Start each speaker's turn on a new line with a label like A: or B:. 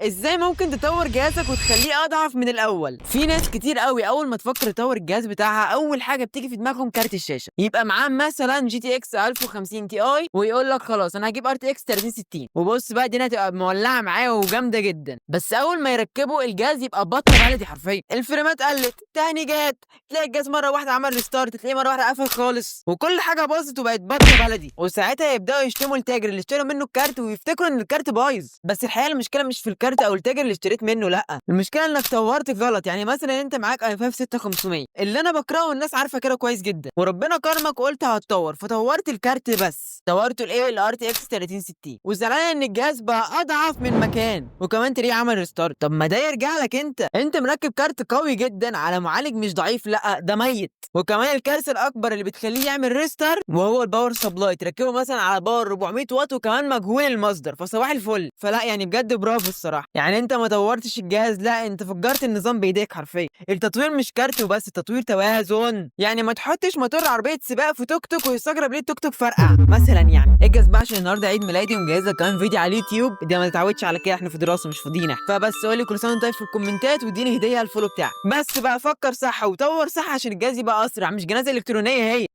A: ازاي ممكن تطور جهازك وتخليه اضعف من الاول؟ في ناس كتير قوي اول ما تفكر تطور الجهاز بتاعها اول حاجة بتيجي في دماغهم كارت الشاشه. يبقى معاه مثلا GTX 1050 Ti ويقول لك خلاص انا هجيب RTX 3060، وبص بقى الدنيا هتبقى مولعه معاه وجامده جدا. بس اول ما يركبوا الجهاز يبقى بطه بلدي حرفيا، الفريمات قلت، تهنيجات، تلاقي الجهاز مرة واحدة عمل restart، تلاقيه مرة واحدة قفل خالص، وكل حاجة باظت وبقت بطه بلدي. وساعتها يبداوا يشتموا التاجر اللي اشتروا منه الكارت ويفتكروا ان الكارت بايظ. بس الحقيقة المشكلة مش في الكارت او التاجر اللي اشتريت منه، لا، المشكلة انك طورت غلط. يعني مثلا انت معاك i 5 6500 اللي انا بكرهه والناس عارفه كده كويس جدا، وربنا كرمك وقلت هتطور، فطورت الكارت بس طورته الايه ال RTX 3060، وزعلان ان الجهاز بقى اضعف من مكان، وكمان تلاقيه عمل restart. طب ما ده يرجع لك انت، انت مركب كارت قوي جدا على معالج مش ضعيف، لا ده ميت. وكمان الكارثة الاكبر اللي بتخليه يعمل restart وهو ال power supply، تركبه مثلا على power 400 واط وكمان مجهول المصدر، فصباح الفل. فلا يعني بجد برافو الصراحه، يعني انت ما طورتش الجهاز، لا انت فجرت النظام بايديك حرفيا. التطوير مش كارت وبس، التطوير توازن. يعني ما تحطش موتور عربية سباق في توك توك ويستغرب ليه التوك توك فرقع مثلا. يعني اجهز بقى عشان النهارده عيد ميلادي ومجهز لك كمان فيديو على اليوتيوب. ده ما تتعودش على كده، احنا في دراسة مش فاضيين. فبس قول لي كل سنة وانت طيب في الكومنتات واديني هديه على ال follow بتاعك. بس بقى فكر صح وطور صح عشان الجهاز يبقى اسرع، مش جنازه الكترونية هي.